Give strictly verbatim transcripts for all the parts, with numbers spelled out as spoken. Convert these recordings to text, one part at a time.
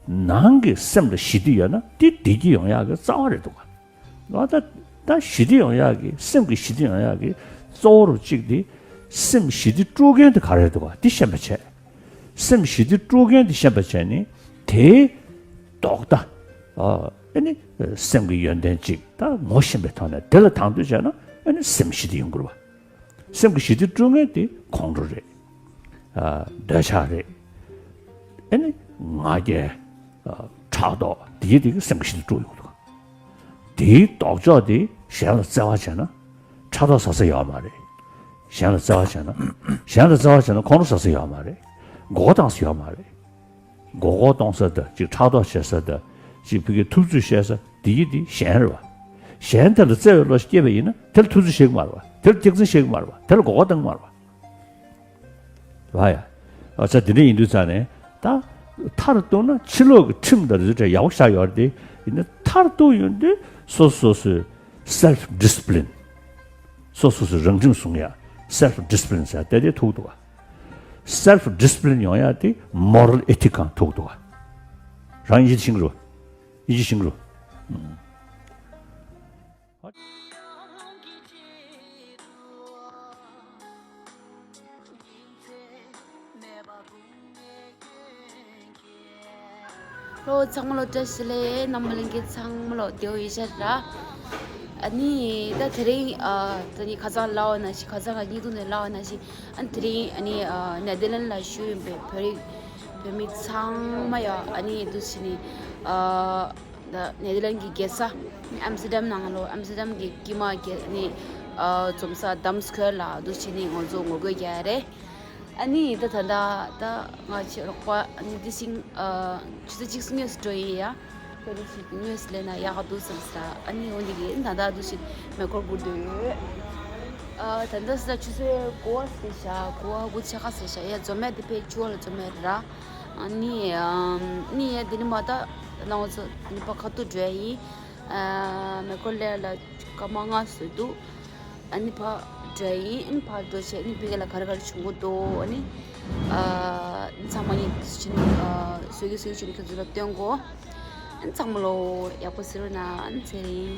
ནང་གི་སེམས་ལ་ཞི་བདེ་ཡོད་ན་དེ་བདེ་སྐྱིད་ཡོང་ཡག་གི་རྩ་བ་རེད་འདུག་ག་ད་ད་ཞི་བདེ་ཡོང་ཡག་གི་སེམས་ཀྱི་ཞི་བདེ་ཡོང་ཡག་གི་གཙོ་བོ་རུ་གཅིག་དེ་སེམས་ཞི་བདེ་སྤྲོད་མཁན་དེ་ག་རེ་རེད་འདུག་ག་དེ་ཤེས་པ་བྱས། སེམས་ཞི་བདེ་སྤྲོད་མཁན་དེ་ཤེས་པ་བྱས་ནས་དེའི་ལྡོག་ཟླ། ཨ་ནི་སེམས་ཀྱི་ཡོན་ཏན་གཅིག་ད་ངོ་ཤེས་པའི་ཐོག་ནས་དེ་ལ་དང་དོད་བྱས་ན་ཨ་ནི་སེམས་ཞི་བདེ་ཡོང་གི་རེད་བ། སེམས་ཀྱི་ཞི་བདེ་སྤྲོད་མཁན་དེ་ཁོང་ཁྲོ་རེད། ཨ་འདོད་ཆགས་རེད། ཨ་ནི་ང་རྒྱལ། ཨ་ཕྲག་དོག་དེ་གི་དེ་གི་སེམས་ཀྱི་ཞི་བདེ་སྤྲོད་ཡོང་གི་འདུག་དེའི་ལྡོག་ཕྱོགས་དེ་གཞན་ལ་བརྩེ་བ་བྱས་ན་ཕྲག་དོག་ཟ་ས་ཡོད་མ་རེད། གཞན་ལ་བརྩེ་བ་བྱས་ན་གཞན་ལ་བརྩེ་བ་བྱས་ན་ཁོང་ཁྲོ་ཟ་ས་ཡོད་མ་རེད། མགོ་སྐོར་བཏང་ས་ཡོད་མ་རེད། མགོ་སྐོར་གཏོང་ས་དང་ཅིག་ཕྲག་དོག་བྱེད་ས་དང་ཅིག་ཕ་གིའི་ཐུབ་ཚོད་བཤད་ས་དེ་ཡི་དེ་གཞན་རེད་བ། གཞན་དེ་ལ་བརྩེ་བའི་བློ་སྐྱེས་པ་ཡིན་ན་དེ་ལ་ཐུབ་ཚོད་བྱེད་ཀྱི་མ་རེད་བ། དེ་ལ་སྐྱག་རྫུན་བཤད་ཀྱི་མ་རེད་བ། དེ་ལ་མགོ་སྐོར་གཏོང་གི་མ་རེད་བ། བ་ཡ། ཨ་ཙ་དེ་འདྲ་ཡིན་དུས་ཙང་ནས་ད་མཐར་གཏུགས་ན་ཕྱི་ལོགས་ཀྱི་ཁྲིམས་དང་རིགས་གྲྭ་ཡག་པོ་བཞག་ཡོད་རེད་དེ། ཡིན་ན་མཐར་གཏུགས་ཡོང་དུས་སོ་སོ་སོའི་self discipline། སོ་སོ་སོའི་རང་ཁྲིམས་སྲུང་ཡ། self discipline ཟེར་དེ་དེ་ཐུག་འདུག་བ། self discipline ཡོང་ཡ་དེ་moral ethic གང་ཐུག་འདུག་བ། རང་ཡིད་ཆེས་རོ། ཡིད་ཆེས་རོ། ལོ་ཚང་མ་ལོ་བཀྲ་ཤིས་བདེ་ལེགས། རྣམ་པ་ལྷན་རྒྱས་ཚང་མ་ལོ་བདེ་པོ་ཡོད་ཤག་ར། ཨ་ནི་ད་དེ་རིང་ཨ་ད་ནི་ཁ་སང་ལབ་པ་ནང་བཞིན་ཁ་སང་གི་བརྙན་ཐུང་ནས་ལབ་པ་ནང་བཞིན་ཨ་ནི་དེ་རིང་ཨ་ནི་ཨ་ནེ་དར་ལན་ལ་བཞུགས་ཡོད་པའི་བོད་རིགས་བོད་མི་ཚང་མ་ཡ་ཨ་ནི་འདུག་སེ་ནི་ཨ་ད་ནེ་དར་ལན་གྱི་རྒྱལ་ས་ཨམ་སི་ཏར་ཌམ་ནང་ལོ་ཨམ་སི་ཏར་ཌམ་གྱི་དཀྱིལ་མ་གི་ཨ་ནི་ཨ་འཛོམས་ས་ཌམ་སི་ཀོ་ཝེར་ལ་འདུག་སེ་ནི་ང་ཚོ་ངོ་རྒོལ་རྒྱག་ཡ་རེད། ཨ་ནི་ད་ད་ད་ད་ང་ཆེ་རོགས་པ་ཨ་ནི་འདི་ཤིང་ཨ་ཆུ་ཚོད་གཅིག་སྔོན་ལ་འགྲོ་ཡིན་ཡ། ཁོ་རེ་ཞིག་དངོས་སུ་ལས་ན་ཡག་ག་འདུག་བསམ་ས། ཨ་ནི་འོ་འདི་གི་ད་ལྟ་འདུག་ཞིག་མེ་འཁོར་སྒུག་སྡོད་ཡོད། ཨ་ད་ལྟ་ས་ཆུ་ཚོད་དགུ་པ་ཟིན་ཤག་དགུ་པ་དགུ་ཕྱེད་ཀ་ཟིན་ཤག་ཡ་འཛོམས་ཡ་དེ་ཕའི་བཅུ་པ་ལ་འཛོམས་ཡ་རེད་ར། ཨ་ནི་ཨ་ནི་ཡ་འདི་ནི་མ་ད་ནང་ཚོ་ནི་པ་ཁ་ཐུག་འགྲོ་ཡ་ཡིན། ཨ་མེ་འཁོར་ལས་ལ་སྐར་མ་ལྔ་བཟོས་འདུག་ཨ་ནི་ཕར་འགྲོ་ཡིན། ཨ་ནི་ཕར་འགྲོ་བྱས་ཨ་ནི་ཕ་གི་ལ་ག་རེ་ག་རེ་བྱུང་གི་འདུག་ཨ་ནི་ཨ་ནི་ཚང་མ་ཡིན་ཕྱིན་ཨ་བཟོས་ཀྱི་བཟོས་ཀྱི་བྱུང་ཁྱོད་ཚོ་ལ་སྟོན་གོ། ཨ་ནི་ཚང་མ་ལོ་ཡག་པོ་ཟེར་བ་ན་ཨ་ནི་ཚེ་རིང་།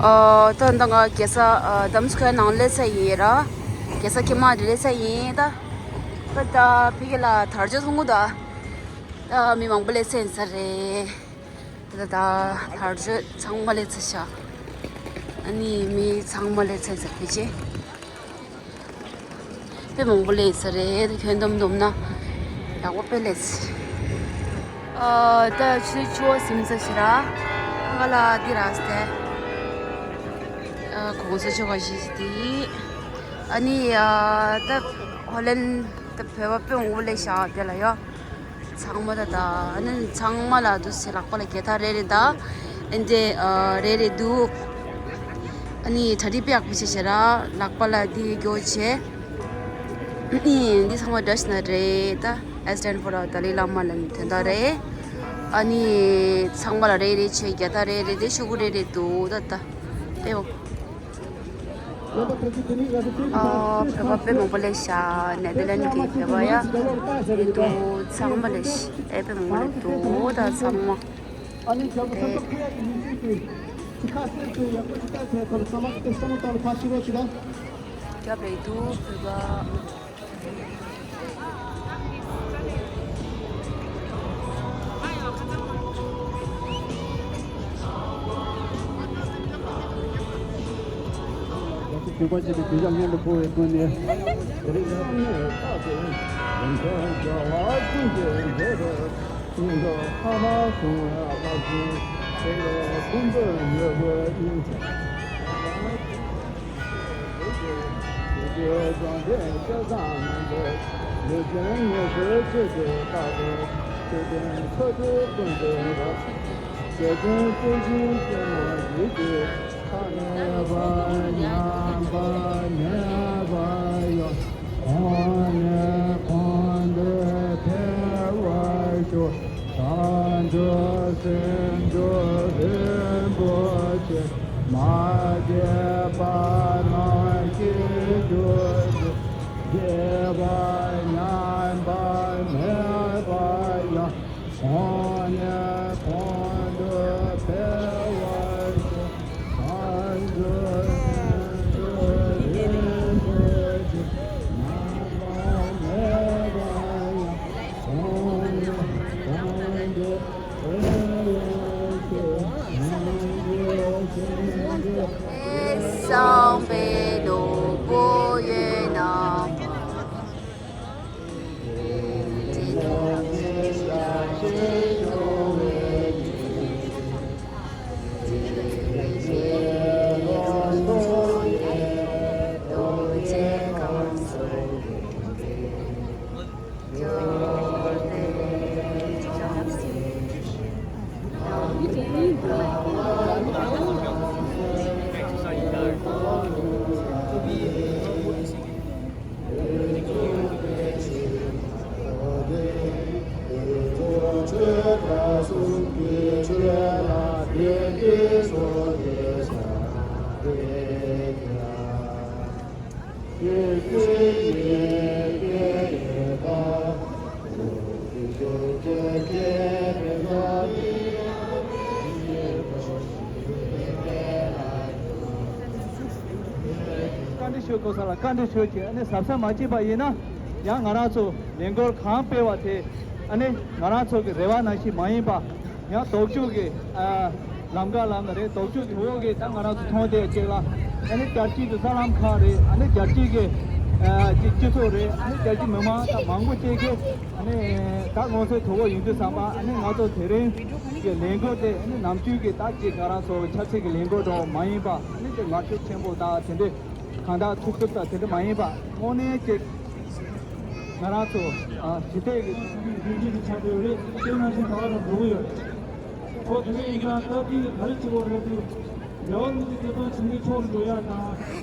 ཨ་ད་ད་ང་རྒྱལ་ས་ཨ་ཌམ་སི་ཀོ་ཝེར་ནང་སླེབས་ས་ཡིན་ར། རྒྱལ་ས་དཀྱིལ་མ་རེད་སླེབས་ས་ཡིན་ད། ད་ད་ཕ་གི་ལ་དར་ལྕོག་མཐོང་གི་འདུག་ད་མི་མང་པོ་སླེབས་ས་ཡིན་ས་རེད། ད་ད་དར་ལྕོག་ཚང་མ་སླེབས་ཚར་ཤག་ཨ་ནི་མི་ཚང་མ་སླེབས་ཚར་ས་ཕལ་ཆེར་དཔེ་མང་པོ་སླེབས་ས་རེད། ཁྱོན་བསྡོམས་བསྡོམས་ན་ཡག་པོ་དཔེ་སླེབས་ཚར། ཨ་ད་ཆུ་ཚོད་བཅུ་པ་ཟིན་ཚར་ཤག་ར། ང་ལ་འདི་རག་སྟེ། ཨ་གོང་ས་མཆོག་ག་ཞིག་འདི། ཨ་ནི་ཨ་ད་ཧོ་ལན་ད་བོད་པ་དཔེ་མང་པོ་སླེབས་ཤག་དེ་ལ་ཡ། ཚང་མ་ད་ད་ཨ་ནི་ཚང་མ་ལ་འདུག་སེ་ལག་པ་ལ་རྒྱལ་ཐ་རེ་རེ་ད། ཨེ་འདྲས་ཨ་རེ་རེ་འདུག་ཨ་ནི་གྲ་སྒྲིག་དཔེ་ཡག་པོ་བྱས་ཤག་ར། ལག་པ་ལ་འདི་རྒྱོ་བྱས། ཨ་ནི་འདི་ཚང་མ་འདྲ་ཞིག་ན་རེད་ད། I stand for the Dalai Lama ལབ་ནི་དོན་དག་རེད། ཨ་ནི་ཚང་མ་ལ་རེ་རེ་བྱས་རྒྱལ་ཐ་རེ་རེ་དེ་ཤོག་གུ་རེ་རེ་འདུག་ད་ད། དཔེ་མང་། ཨ་བོད་པ་དཔེ་མང་པོ་སླེབས་ཤག་ནེ་དར་ལན་གྱི་བོད་པ་ཡ་འདུག་ཚང་མ་སླེབས་ཤག་ཨེ་དཔེ་མང་པོ་སླེབས་འདུག་ད་ཚང་མ་དེ་རྒྱབ་རེད་འདུག་བོད་པ། གསང་བའི་ནོར་བུ་ཡོད་ན། བཀའ་འདྲི་ཞུ་དགོས་ས་ལ་བཀའ་འདྲི་ཞུ་གི། ཨ་ནི་གཟབ་གཟབ་མ་བྱས་པ་ཡིན་ན་ཡང་ང་རང་ཚོ་ལས་འགུལ་གང་སྤེལ་བ་དེ་ཨ་ནི་ང་རང་ཚོ་གི་རེ་བ་ནང་བཞིན་མ་ཡིན་པ། ཡང་ལྡོག་ཕྱོགས་ཀྱི་ཨ་ལམ་ཁ་ལམ་རེད། ལྡོག་ཕྱོགས་ཀྱི་འོག་གི་ད་ང་རང་ཚོ་མཐོང་བསྡད་ཅིག་ལ། ཨ་ནི་རྒྱལ་སྤྱིའི་གི་གསར་ལམ་ཁག་རེད། ཨ་ནི་རྒྱལ་སྤྱིའི་གི་ཨ་སྤྱི་སྤྱི་ཚོགས་རེད། ཨ་ནི་རྒྱལ་སྤྱིའི་མི་མང་ད་མང་པོ་ཅིག་གི་ཨ་ནི་ད་ང་ཚོའི་གྲོགས་པོ་ཡིན་དུས་ཙམ་པ། ཨ་ནི་ང་ཚོ་དེ་རིང་གི་ལས་འགུལ་དེ་ཨ་ནི་ནམ་རྒྱུན་གི་ད་ཅིག་ང་རང་ཚོ་ཆབ་སྲིད་ཀྱི་ལས་འགུལ་འདྲ་བོ་མ་ཡིན་པ། ཨ་ནི་ཅིག་ངར་ཤུགས་ཆེན་པོ་དང་དེ་འདྲའི་གང་ལྟར་ཐུག་ཐུབ་ད་དེ་འདྲ་མ་ཡིན་པ། དངོས་གནས་ཅིག་ང་རང་ཚོ་ཨ་ཞི་བདེ་གི་རྒྱུན་ཆད་ཀྱི་ཆགས་ཡོད་རེད། དེ་ནང་བཞིན་ག་བ་དང་འགྲོ་གི་ཡོད། ཁོ་དེ་འདྲ་ཡིན་ཀྱང་སྟབས་བདེ་གི་ག་རེ་བྱེད་དགོས་རེད་དུས། རྒྱལ་བ་མི་དགེ་བསྐལ་པ་བྱང་ཆུབ་མཆོག་ཏུ་འགྲོ་ཡག་དང་།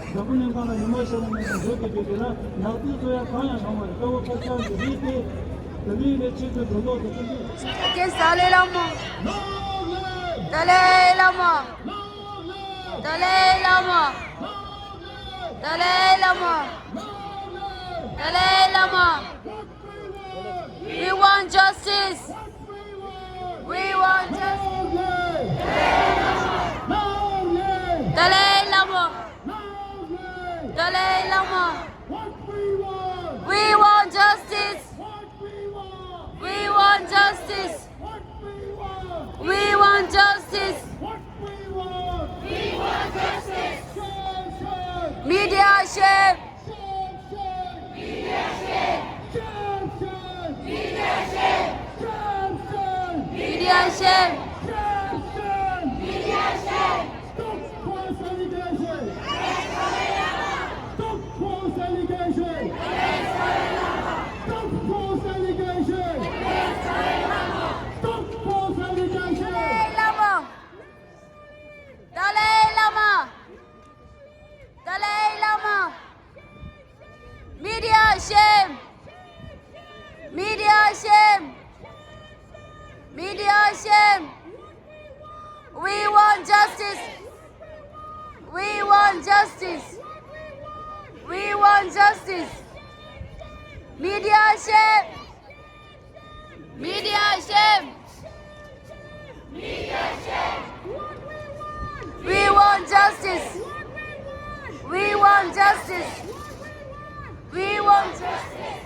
འཛམ་བུ་གླིང་སྒང་ལ་ཉི་མ་ཤར་བ་ནང་བཞིན་འགྲོ་བསྡད་རྒྱུ་དེ་ལ་ནག་དུས་བཟོ་ཡག་གང་ཡང་ཡོད་མ་རེད། དཔེ་བོ་ཐོབ་ཆགས་ཀྱི་རིགས་དེ་དེ་རིང་ནས་ཆེད་དུ་འགྲོ་ལྡོག་དང་བསྟུན་ཏེ། རྒན་ཏཱ་ལའི་བླ་མ། ཏཱ་ལའི་བླ་མ། ཏཱ་ལའི་བླ་མ། ཏཱ་ལའི་བླ་མ། ཏཱ་ལའི་བླ་མ། We want justice. We want justice. ཏཱ་ལའི་བླ་མ། ཏཱ་ལའི་བླ་མ། We want justice. We want justice. We want justice. We want justice. Media shame. Media shame. Media shame. Stop false allegation. Stop false allegation. Stop false allegation. Stop false allegation. Dalai Lama. Dalai Lama. Media shame. Media shame. Media shame. We want justice. We want justice. We want justice. Media shame. Media shame. Media shame. We want justice. We want justice. We want justice.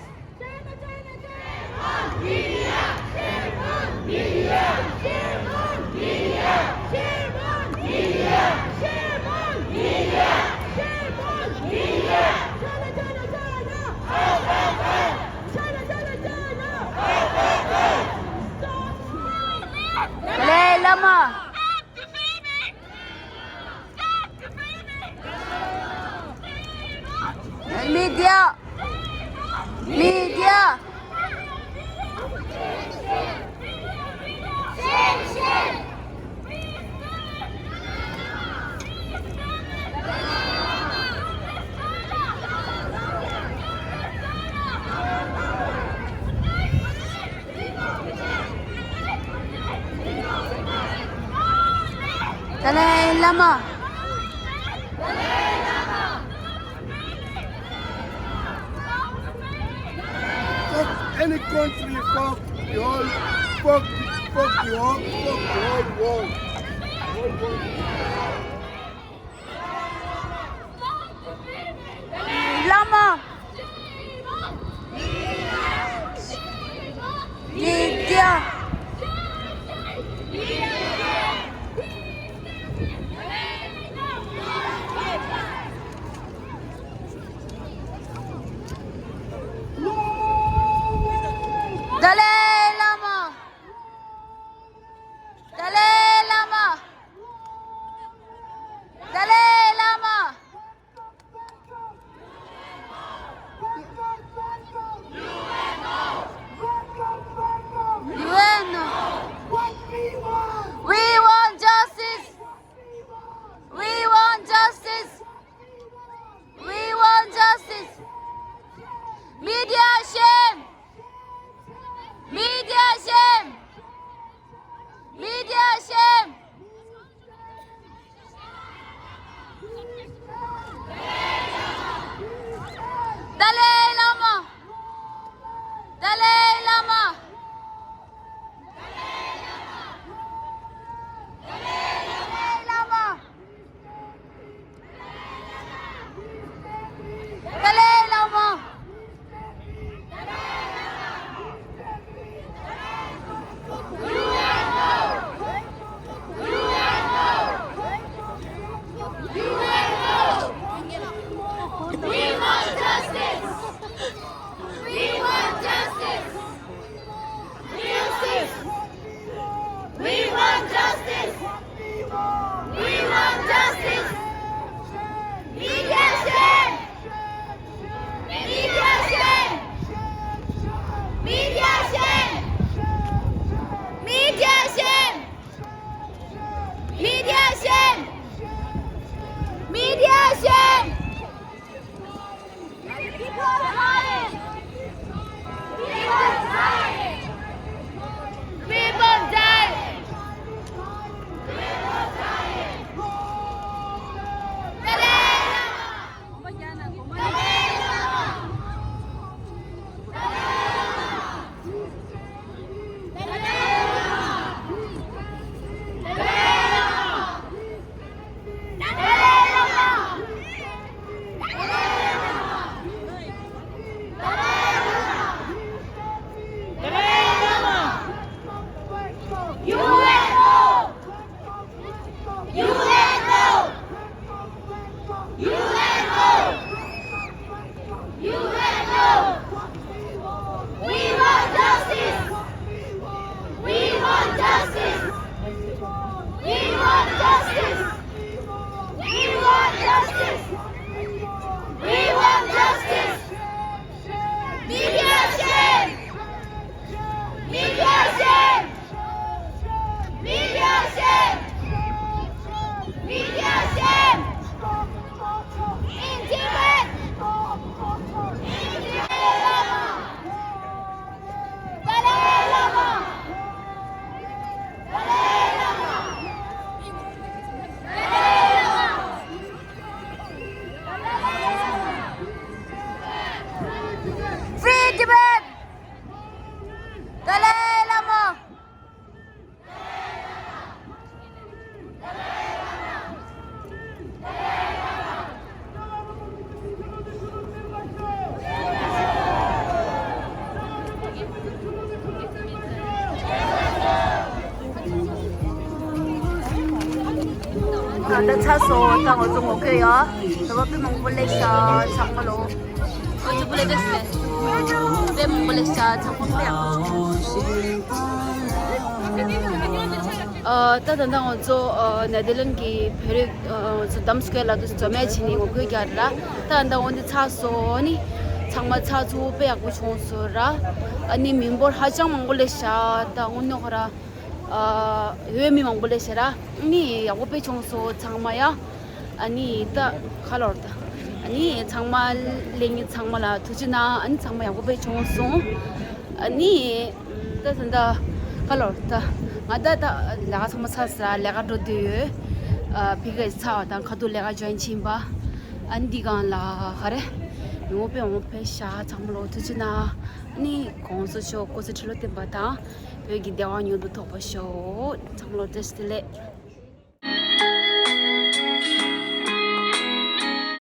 Dalai Lama. Media. Media. Dalai Lama. Fuck any country, fuck the whole, fuck the Fuck you all. Fuck you all. You all. Lama. Media. Dalai Lama. Dalai Lama. Dalai Lama. U N. We want justice. We want justice. We want justice. Media shame. Media shame. Media shame. Dalai Lama. Dalai Lama. Dalai Lama. Dalai Lama. We want justice. We want justice. Justice! We want justice! We want justice! Media shame! Media shame! Media shame! Media shame! Media shame! Media shame! U N O! U N O! We want justice! We want justice! We want justice! We want justice! We want justice! Media shame! Media shame! Media shame! Media shame! Intimate! Intimate! Dalai Lama! Dalai Lama! Dalai Lama! Free Tibet! Dalai Lama! ད་ཚར་སོང་། ད་ང་ཚོ་ངོ་རྒོལ་ཡ། ད་བ་དཔེ་མང་པོ་སླེབས་ཤག་ཚང་མ་ལོ། ཨ་ཅོ་པོ་ལེ་བེས་ནས། དཔེ་མང་པོ་ལེ་ཤ་ཚང་མ་དཔེ་ཡག་པོ་བྱུང་། ཨ་ད་ད་ལྟ་ང་ཚོ་ཨ་ནེ་དར་ལན་གྱི་བོད་རིགས་ཨ་ང་ཚོ་དམ་སྐོར་ལ་དུ་འཛོམས་མེད་བྱས་ནས་ངོ་རྒོལ་རྒྱག་ར། ད་ད་འོན་ཏེ་ཚར་སོང་ནི། ཚང་མ་ཚར་ཚུ་དཔེ་ཡག་པོ་བྱུང་སོང་ར། ཨ་ནི་མི་འབོར་ཧ་ཅང་མང་པོ་ལེ་ཤ་ད་དངོས་གནས་ཁོ་ར། ཨ་འོས་མི་མང་པོ་ལེ་ཤ་ར། ཨ་ནི་ཡག་པོ་དཔེ་བྱུང་སོང་ཚང་མ་ཡ། ཨ་ནི་ད་ཁ་ལོར་ད། ཨ་ནི་ཚང་མ་ལེ་ཉི་ཚང་མ་ལ་ཐུགས་རྗེ་གནང་། ཨ་ནི་ཚང་མ་ཡག་པོ་དཔེ་བྱུང་སོང་། ཨ་ནི་ད་ད་ད་ཁ་ལོར་ད། ང་ད་ད་ལས་ཀ་ཚང་མ་ཚར་ས་ལས་ཀ་འགྲོ་འདོད་ཡོད། ཨ་ཕི་ག་ཚར་བ་དང་ཁ་ཐུག་ལས་ཀ་ཇོ་ཡིན་ཕྱིན་པ། ཨ་ནི་འདི་གང་ལ་ཧ་རེ། ཡོང་པེ་ཡོང་པེ་ཤ་ཚང་མ་ལོ་ཐུགས་རྗེ་གནང་། ཨ་ནི་གོང་ས་མཆོག་སྐུ་ཚེ་ཁྲི་ལོ་བརྟན་པ་དང་། བོད་ཀྱི་བདེ་བ་མྱུར་དུ་ཐོབ་པར་ཤོག། ཚང་མ་ལ་བཀྲ་ཤིས་བདེ་ལེགས།